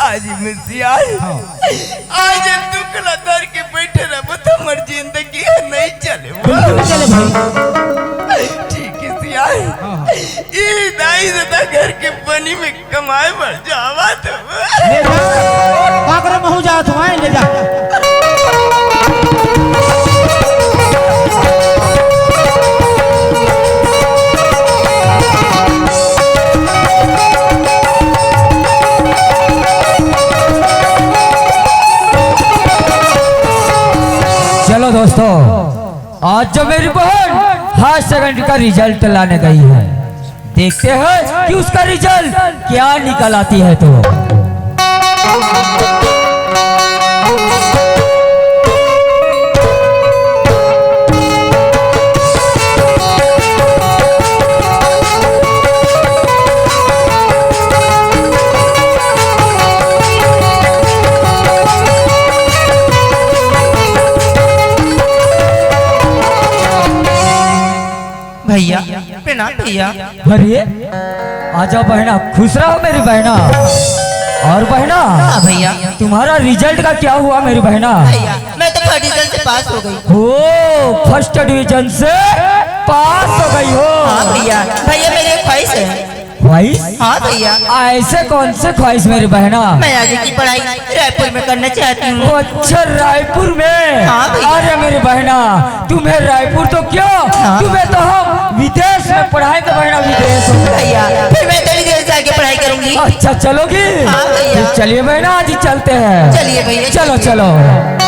आज मैं सियान, हाँ। आज ये दुख ला धर के बैठे रहबो त हमर जिंदगी ह नहीं चले। बिल्कुल नहीं चले भाई। ठीक है सियान। हाँ, हाँ। ई दाई ददा घर के बनी में कमाए बर जावत हवं। ले जा। काकरे महू जात हवं, ले जा। चलो दोस्तों, आज जो मेरी बहन हायर सेकेंडरी का रिजल्ट लाने गई है, देखते हैं कि उसका रिजल्ट क्या निकल आती है। तो भैया, प्रणाम भैया। अरे, आजा बहना, खुश रहो मेरी बहना। और बहना, हाँ भैया। तुम्हारा रिजल्ट का क्या हुआ मेरी बहना? भैया, मैं तो फर्स्ट डिवीजन से पास हो गई। हो, फर्स्ट डिवीजन से पास हो गई हो। हाँ भैया, भैया मेरी एक ख्वाहिश है। ख्वाहिश? हाँ भैया। ऐसे कौन से ख्वाहिश मेरी बहना? मैं आगे की पढ़ाई रायपुर में करना चाहती हूँ। ओ अच्छा, रायपुर में? हाँ भैया। अरे मेरी बहना, तुम्हें रायपुर तो क्यों, हाँ। तुम्हें तो हम विदेश में पढ़ाएंगे बहना, विदेश में। भैया, फिर मैं तो विदेश जाके पढ़ाई करूंगी। अच्छा, चलोगी? हाँ भैया। फिर चलिए बहना, आज ही चलते हैं। चलिए भैया, चलो, चलिए। चलो।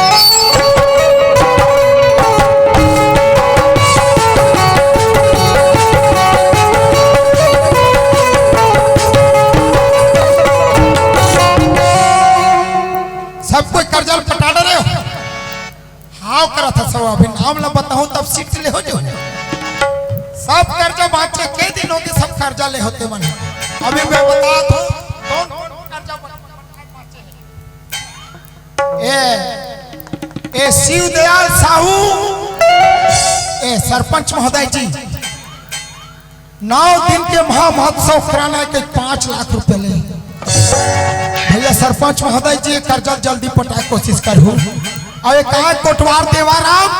सीट ले हो जो। सब कर्जा बाँचे, के दिन होगे सब कर्जा ले होते मन। अभी मैं बतात हूँ, कौन कौन कर्जा बाँचे हे। ए, ए शिवदयाल साहू, ए सरपंच महोदय जी, नौ दिन के महामहोत्सव कराना हे, पाँच लाख रुपया ले। भैया सरपंच महोदय जी, ये कर्जा जल्दी पटाए कोशिश करहू। अउ एक आय कोटवार देवाराम,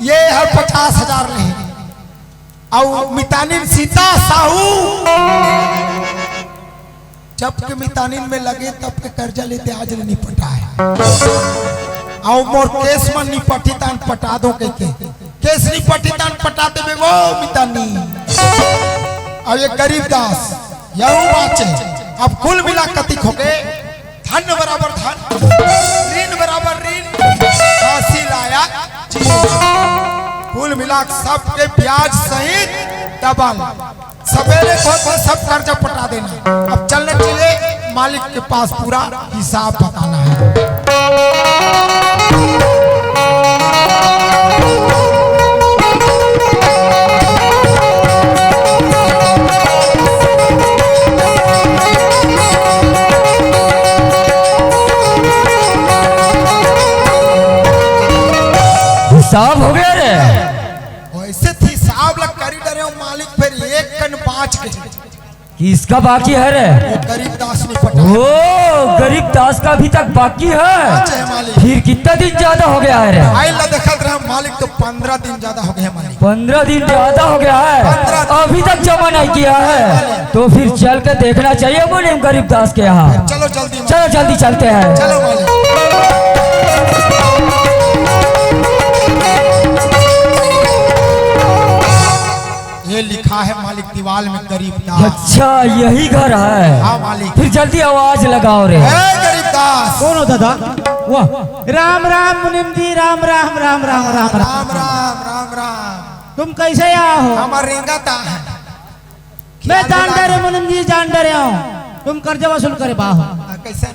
ये हे पचास हजार ले। अउ मितानिन सीता साहू, जब के मितानिन में लगे, तब के कर्जा लेते आज ले निपटाए। अउ मोर केस मन निपटी तान पटा दो कहिके। केस निपटी तान पटा देबे वो मितानी। अउ ये गरीब दास, यहू बाँचे। अब कुल मिला कतिक होगे, धन बराबर धन, ऋण बराबर ऋण, फांसी लाया जी। कुल मिला सबके ब्याज सहित डबल। सबेरे को तो सब कर्जा पटा देना। अब चलना चाहिए, मालिक के पास पूरा हिसाब बताना है। हिसाब हो गया रे। वैसे तो हिसाब ला करी डरे हो मालिक, फिर एक कन बाँच के। किसका बाकी है रे? वो गरीब दास निपटा। ओ, गरीब दास का अभी तक बाकी है। अच्छा है मालिक। फिर कितना दिन ज्यादा हो गया है रे? आइला देखत रहे मालिक, तो पंद्रह दिन ज्यादा हो गया है मालिक। पंद्रह दिन ज्यादा हो गया है। पंद्रह दिन। अभी तक जमा नहीं किया है, तो फिर चल के देखना चाहिए मुनीम गरीब दास के यहाँ। चलो जल्दी मालिक। चलो जल्दी चलते हैं। चलो मालिक। ये लिखा है मालिक दीवाल में गरीब दास। अच्छा, यही घर है। हाँ मालिक। फिर जल्दी आवाज लगाओ रे। ए गरीब दास। कौन हो दादा? वाह, राम राम मुनीम जी, राम राम, राम राम, राम राम। राम राम, राम राम। तुम कैसे आए हो? हमार रेंगत हे। मैं जान डरे मुनीम जी, जान डरे हूँ, तुम कर्जा वसूल करे बा हो। हाँ, कैसे?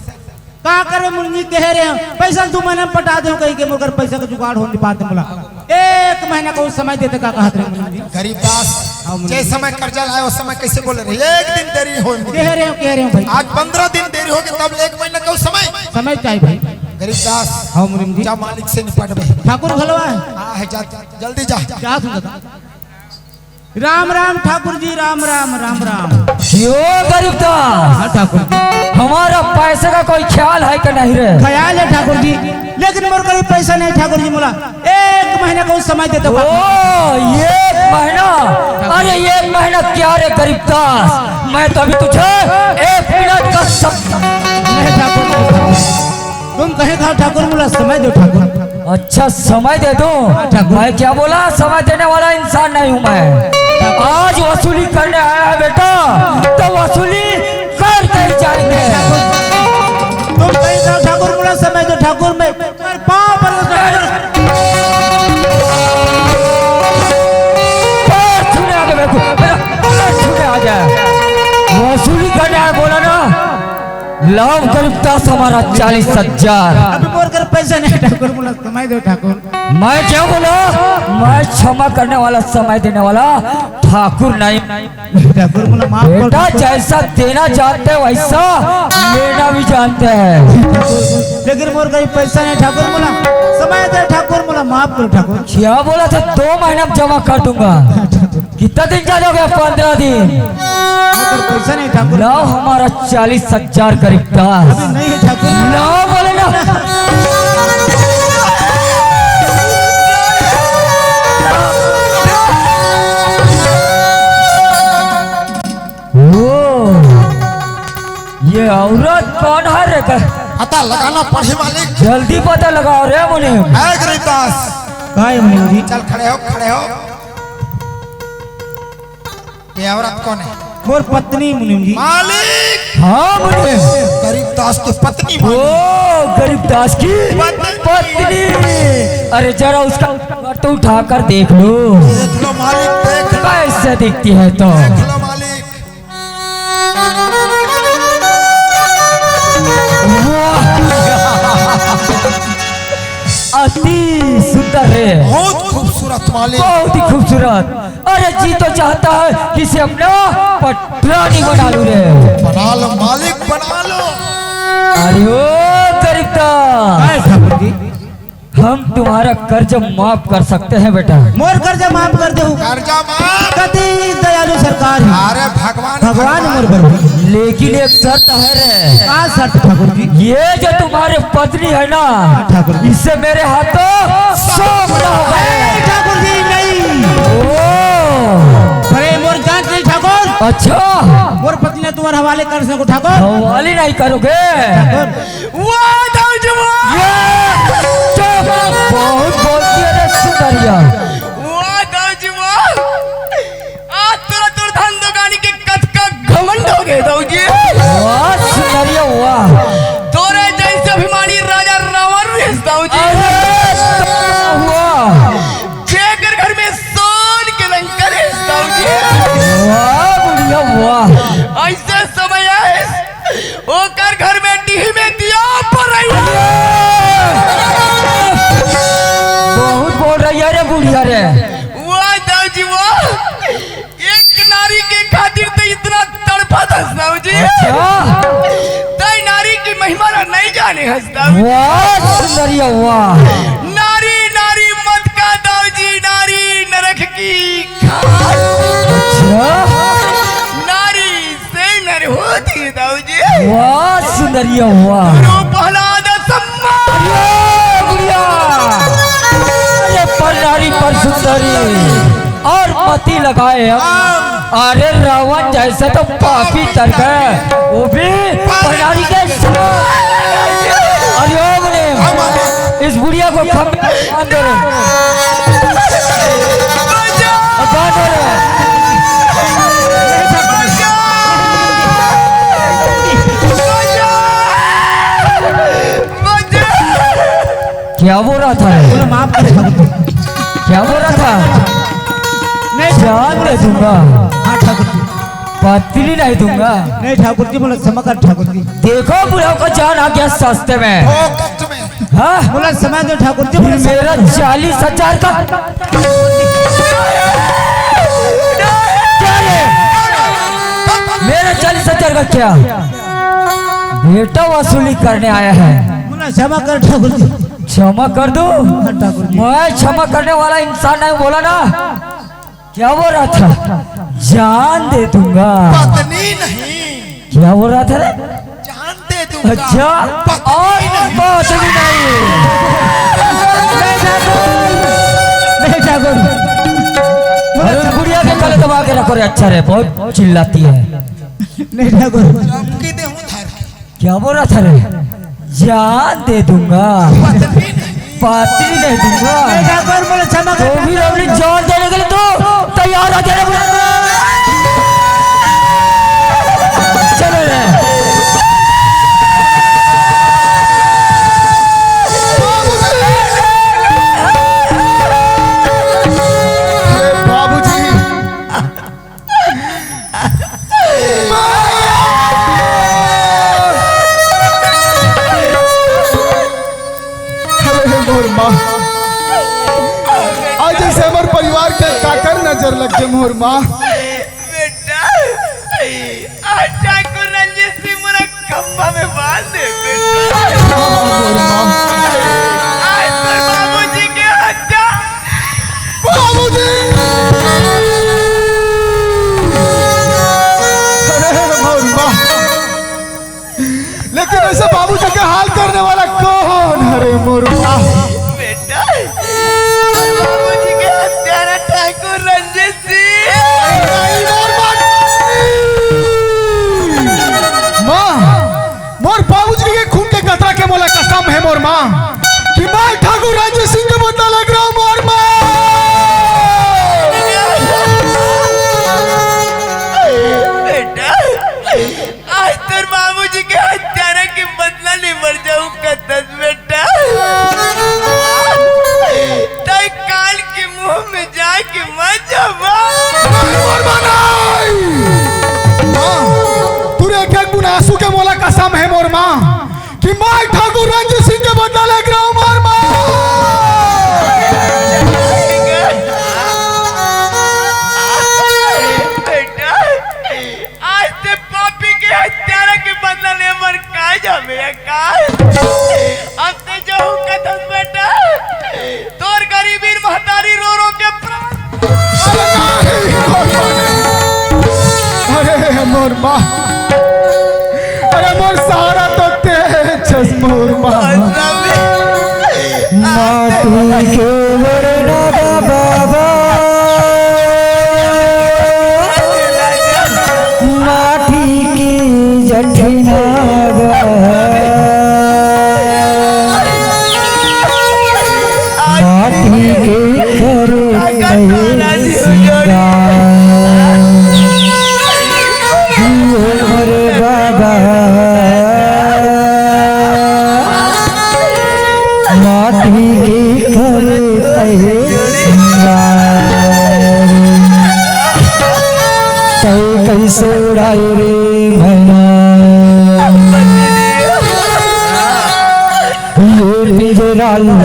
का करे मुनीम जी, कहे रहे हो, पैसा दू महीना में पटा दे कहिके, मोर कर पैसा का जुगाड़ हो नहीं पाते बोला। एक महीना का समय देते का कहत रहे मुनीम जी। गरीब दास, हाँ, मुनीम जे जी। समय कर्जा लाए, उस समय कैसे बोले रहे? एक दिन देरी हो। कहे रहे हो, कहे रहे हो भाई। आज पंद्रह दिन देरी हो गए, तब एक महीना का समय। समय चाहिए भाई। गरीब दास, हाँ, मुनीम जी। जा मालिक से निपट भाई। ठाकुर घलवा है। हाँ, है, जा, जल्दी जा। जा तू दादा। राम राम ठाकुर जी, राम राम, राम राम। क्यों गरीब दास? हाँ ठाकुर जी। हमारा पैसे का कोई ख्याल है कि नहीं रे? ख्याल है ठाकुर जी, लेकिन मोर करीब पैसा नहीं ठाकुर जी, मोला एक महीना का समय देते ओ, एक महीना? अरे एक महीना क्या रे गरीब दास, मैं तो अभी तुझे एक मिनट का सम- नहीं ठाकुर, तुम कहे था ठाकुर, मोला समय दो ठाकुर। अच्छा, समय दे दूं? हाँ, ठाकुर। मैं क्या बोला, समय देने वाला इंसान नहीं हूँ मैं। आज वसूली करने आया है बेटा, तो वसूली करके ही जाएंगे। तुम कहीं जाओ ठाकुर, बोला समय दो ठाकुर, मैं तुम्हारे पाँव पर पैर छूने आ गए, मेरे को, मेरा पैर छूने आ गया। वसूली करने आया, बोला ना, लाओ गरीब दास हमारा चालीस हजार। अभी मोर कर पैसा नहीं ठाकुर, बोला समय दो ठाकुर। मैं क्या बोला? मैं क्षमा करने वाला, समय देने वाला ठाकुर नहीं। ठाकुर बोला माफ कर बेटा, दो। जैसा देना जानते हैं वैसा लेना भी जानते हैं। लेकिन मोर करीब पैसा नहीं ठाकुर, बोला समय दे ठाकुर, बोला माफ करो ठाकुर। क्या बोला था? दो महीना में जमा कर दूंगा। कितना दिन ज्यादा हो गया? पंद्रह दिन। अगर पैसा नहीं ठाकुर। लाओ हमारा चालीस हजार गरीब दास। अभी नहीं है ठाकुर। लाओ बोले ना। ओ, ये औरत कौन है रे? पता लगाना पड़ही मालिक। जल्दी पता लगाओ रे मुनीम। ए गरीब दास। काय मुनीम जी? चल खड़े हो, खड़े हो। ये औरत कौन है? मोर पत्नी मुनीम जी। मालिक! हाँ मुनीम। गरीब दास की पत्नी ओ, मालिक। गरीब दास की पत्नी। पत्नी। अरे जरा उसका कपड़ा तो उठा कर देख लो। देख लो मालिक, देख लो। कैसे दिखती है तो। देख लो मालिक। वाह। अति सुंदर। कर रहे हैं। बहुत खूबसूरत मालिक। बहुत ही खूबसूरत। अरे, जी तो चाहता है कि इसे अपना पटरानी बना लूं रे। बना लो मालिक, बना लो। अरे ओ गरीब दास, हाँ ठाकुर जी। हम तुम्हारा कर्ज माफ कर सकते हैं बेटा। मोर कर्जा माफ कर देहू। कर्जा माफ। कति दयालु सरकार है। अरे भगवान, भगवान भगवान। मोर बर। लेकिन एक शर्त है रे। का शर्त ठाकुर जी? ये जो तुम्हारे पत्नी है ना, हाँ ठाकुर जी। इसे मेरे हाथों सौंपना होगा। नहीं ठाकुर जी, नहीं। ओ। अरे मोर जात नहीं ठाकुर। अच्छा। मोर पत्नी ला तुम्हारे हवाले कर सकूं ठाकुर। हवाले नहीं करोगे? ठाकुर। वाह दाऊ जी वाह। ये चुप, बहुत बोलती है रे सुंदरिया। वाह दाऊ जी वाह। आज तोला तोर धन दुकानी के कतका घमंड हो गए दाऊ जी। वाह सुंदरिया वाह। तोरे जैसे अभिमानी राजा रावण रहिस दाऊ जी। अरे वाह। जेकर घर में सोन के लंका रहिस दाऊ जी। वाह बुढ़िया वाह। ऐसे समय आए ओकर घर में डीह में दिया पर रही है। बहुत बोल रही है रे बुढ़िया रे। वाह दाऊ जी वाह। एक नारी के खातिर तो इतना तड़पत हस दाऊ जी। अच्छा। तै नारी की महिमा ला नहीं जाने हस दाऊ जी। वाह सुंदरिया वाह। नारी नारी मत का दाऊ जी, नारी नरक की खाल। अच्छा। नारी से नर होती दाऊ जी। वाह सुंदरिया वाह। गुरु प्रहलाद सम्मान। अरे बुढ़िया। अरे पर नारी पर सुंदरी और मति लगाए हम। अरे रावण जैसे तो पापी चढ़ गए, वो भी पर नारी के साथ। अरे ओ मुनीम, इस बुढ़िया को खंभे बांध दो रे। बांध दो रे। क्या बोल रहा था रे? बोलो, माफ कर ठाकुर जी। क्या बोल रहा था? नहीं। जान दे दूंगा। हाँ ठाकुर जी। पत्नी नहीं दूंगा। नहीं ठाकुर जी, बोलो क्षमा कर ठाकुर जी। देखो बुढ़ाओ का जान आ गया सस्ते में। हाँ? बोलो क्षमा दो ठाकुर जी, बोलो क्षमा मेरा कर। चालीस हजार का क्या रे? मेरा चालीस हजार का क्या? बेटा वसूली करने आया है। बोला, क्षमा कर ठाकुर जी। क्षमा कर दूं? हाँ, ठाकुर जी। मैं क्षमा करने वाला इंसान नहीं बोला ना। क्या बोल रहा था? जान दे दूंगा। पत्नी नहीं। क्या बोल रहा था रे? जान दे दूंगा। अच्छा, पत्नी और नहीं। पत्नी नहीं। नहीं ठाकुर। नहीं ठाकुर। अरे उन बुढ़िया के गले दबा के रखो रे। अच्छा रे, बहुत चिल्लाती है। नहीं ठाकुर। चमकी दे हूँ धर के। क्या बोल रहा था रे? जान दे दूंगा। पत्नी नहीं दूंगा। नहीं ठाकुर, बोलो क्षमा कर। तो भी अपनी जान देने के लिए तो तैयार हो जा रे। चलो रे। बाबूजी। अरे मोर माँ, आज जैसे हमर परिवार के काकर नजर लग गए मोर माँ। बेटा, आज ठाकुर रंजीत सिंह मोला खंभा में बांध दे बेटा। मोर माँ। आज तोर बाबूजी के हत्या। बाबूजी। अरे मोर माँ। लेकिन ऐसे बाबूजी के हाल करने वाला कौन? अरे मोर माँ। बेटा, बाबूजी के हत्यारा ठाकुर रंजीत सिंह। नहीं, मोर माँ। माँ, मोर बाबूजी के खून के कतरा के मोला कसम है मोर माँ। वाह। अरे मोर सहारा तो तें हस मोर माँ। माटी के बरना गा बाबा, माटी के जठिना गा। माटी के करे कहे सिंगार। जियो मोरे बाबा, माटी के करे कहे सिंगार। तैं कइसे उड़ाए रे मैना, ये पिंजरा ला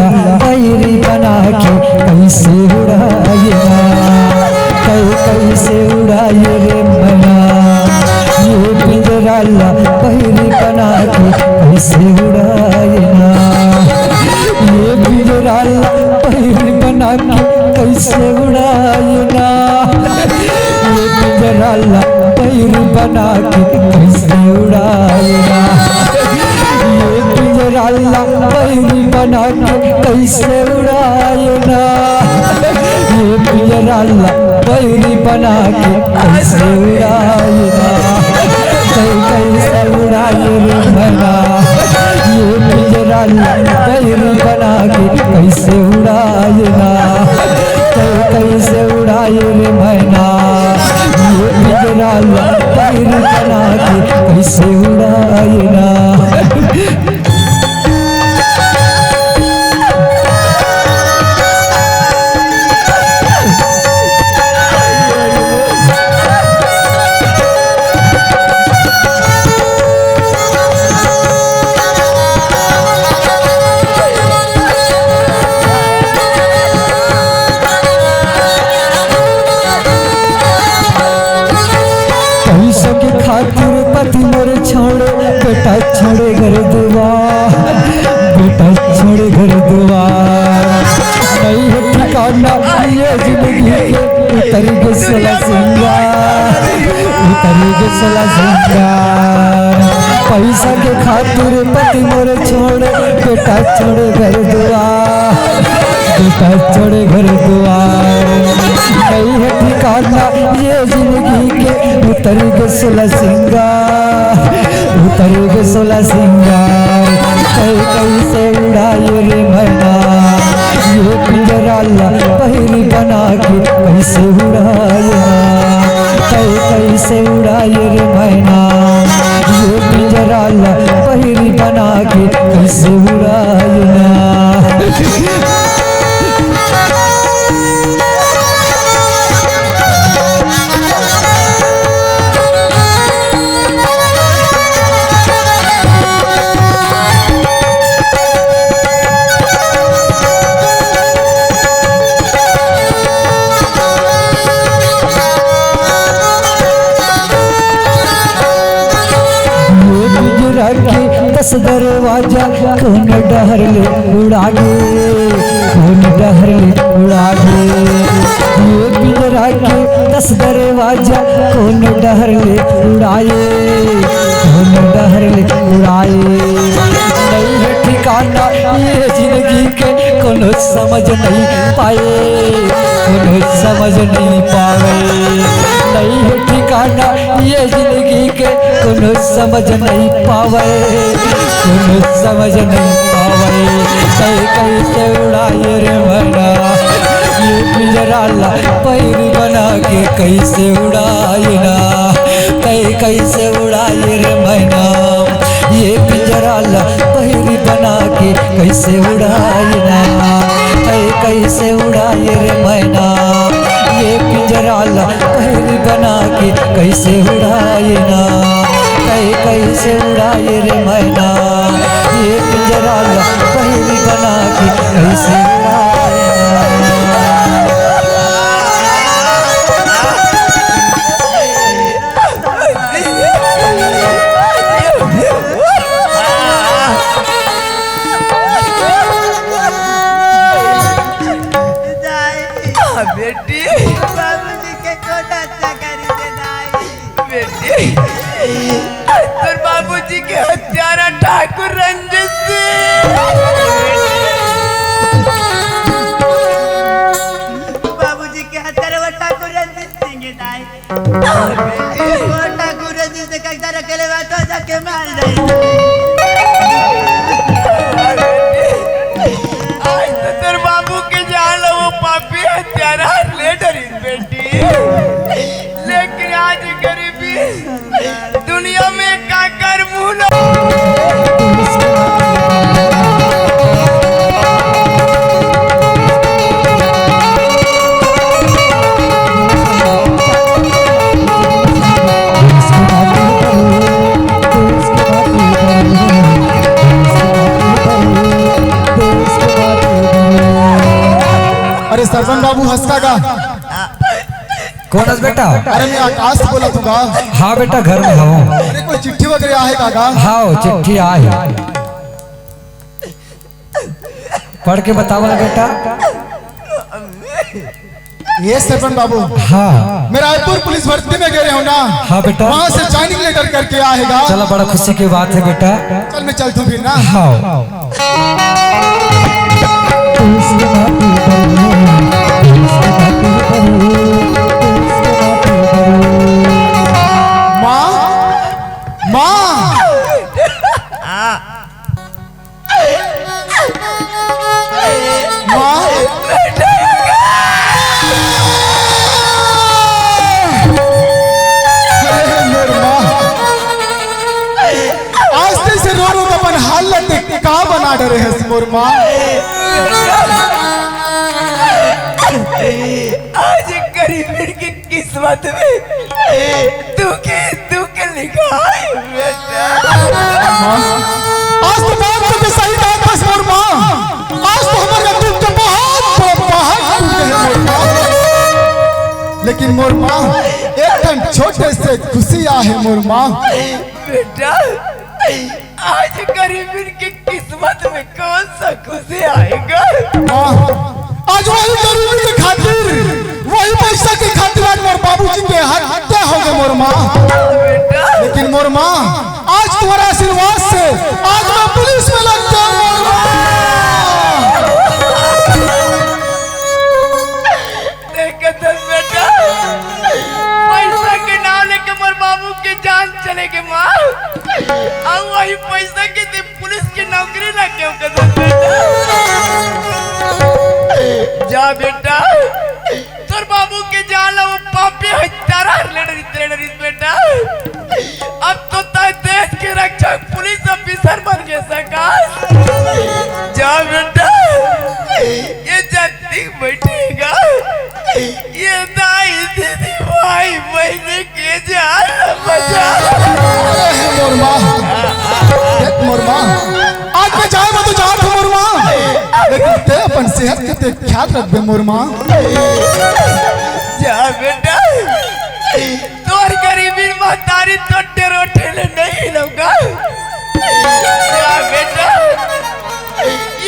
बहिरी बना के कइसे उड़ाए ना, तैं कइसे उड़ाए रे मैना। ये पिंजरा ला बहिरी बना के कइसे उड़ाए ना, ये पिंजरा ला बहिरी बना के कइसे उड़ाए ना, ये पिंजरा ला बहिरी बना के कइसे उड़ाए ना, ये पिंजरा ला बहिरी बना के कइसे उड़ाए ना, ये पिंजरा ला बहिरी बना के कइसे उड़ाए ना, तैं कइसे उड़ाए रे मैना, ये पिंजरा ला बहिरी बना के कइसे उड़ाए ना, तैं कइसे उड़ाए रे मैना, ये पिंजरा ला बहिरी बना के कइसे उड़ाए ना। पइसा के खातिर पति मोर छोड़े, बेटा छोड़े घर दुआर, बेटा छोड़े घर दुआर। नइ हे ठिकाना ये जिंदगी के, उतरि गे सोला सिंगार, उतरि गे सोला सिंगार। पइसा के खातिर पति मोर छोड़े, बेटा छोड़े घर दुआर, बेटा छोड़े घर दुआर। नइ हे ठिकाना ये जिंदगी के, उतरि गे सोला सिंगार, उतरि गे सोला सिंगार। तैं कइसे उड़ाए रे मैना, ये पिंजरा ला बहिरी बना के कइसे उड़ाए ना, तैं कइसे उड़ाए रे मैना, ये पिंजरा ला बहिरी बना के कइसे उड़ाए ना। ये पिंजरा के दस दरवाजा कोन डहर ले उड़ा गे, कोन डहर ले उड़ा गे। ये पिंजरा के दस दरवाजा कोन डहर ले उड़ाए, कोन डहर ले उड़ाए। नइ हे ठिकाना ये जिंदगी के, कोनो समझ नइ पाए, कोनो समझ नइ पावे। नइ हे ठिकाना ये जिंदगी के, कोनो समझ नइ पावे, कोनो समझ नइ पावे। तैं कइसे उड़ाए रे मैना, ये पिंजरा ला बहिरी बना के कइसे उड़ाए ना, तैं कइसे उड़ाए रे मैना, ये पिंजरा ला बहिरी बना के कइसे उड़ाए ना, तैं कइसे उड़ाए रे मैना, ये पिंजरा ला बहिरी बना के कइसे उड़ाए ना, तैं कइसे उड़ाए रे मैना, ये पिंजरा ला बहिरी बना के कइसे उड़ाए ना। दाई। हाँ, बेटी। बाबूजी के कोटा चकरी दे दाई। बेटी। तोर बाबूजी के हत्यारा ठाकुर रंजीत सिंह। बाबूजी के हत्यारा वो ठाकुर रंजीत सिंह हे दाई। वो ठाकुर रंजीत सिंह के अकदर अकेले बात हो जाके मार दे। आज तो तोर बाबू के जान ला वो पापी हत्यारा ले डरिस बेटी। लेकिन आज गरीबी दुनिया में काकर मुंह ला अरे सरपंच बाबू हंसता का? कोन हस बेटा? अरे मैं आकाश बोलत हूँ का? हाँ बेटा, घर में हूँ। अरे कोई चिट्ठी वगैरह आहे का गा? हाँ, चिट्ठी आहे। पढ़ के बतावल बेटा। ये सरपंच बाबू, हाँ। मैं रायपुर पुलिस भर्ती में गए हूँ ना। हाँ बेटा। वहाँ से ज्वाइनिंग लेटर करके आएगा। चला, बड़ा खुशी की बात है बेटा। चल मैं चलता हूँ फिर ना। हाँ। माँ, माँ, माँ। अरे मोर माँ, आज तइसे रो रो के अपन हाल ला देख का बना डरे हस मोर माँ। आज गरीबी के किस्मत में दुख ही दुख लिखा है बेटा। आज तो बात तो सही बात है मोर माँ। आज तो हमारे दुख के बहुत बड़ा पहाड़ टूट गए मोर माँ। लेकिन मोर माँ, एक ठन छोटे से खुशी आहे मोर माँ। बेटा, आज गरीबी के किस्मत में कौन सा खुशी आएगा? माँ, आज वही गरीबी के खातिर, वही पैसा के खातिर आज मोर बाबूजी के हत्या हो गए मोर माँ। बेटा, लेकिन मोर माँ, आज तुम्हारे आशीर्वाद से आज मैं पुलिस में लग गया मोर माँ। देख दस बेटा, पैसा के नाम लेके मोर बाबू के जान चले गए माँ। अब वही पैसा के दे पुलिस की नौकरी लग गए कदम बेटा। जा बेटा, तोर बाबू के जान ला वो पापी हत्यारा ले डरिस, ले डरिस बेटा। अब तो तैं देश के रक्षक पुलिस ऑफिसर बन के सकस। जा बेटा, ये जल्दी बैठेगा। ये दाई दीदी भाई बहन के जान बचा। अरे मोर माँ, देख मोर माँ, आज मैं जाए मैं तो जात हूँ मोर माँ, लेकिन तैं अपन सेहत के तैं ख्याल रखबे मोर माँ। जा बेटा, तोर गरीबी महतारी तो टेरो ठेले नहीं लूंगा। जा बेटा,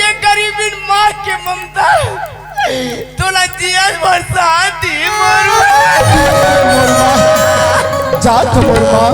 ये गरीबी माँ के ममता तोला जियत भर शांति मोर माँ। मोर माँ, जात मोर माँ।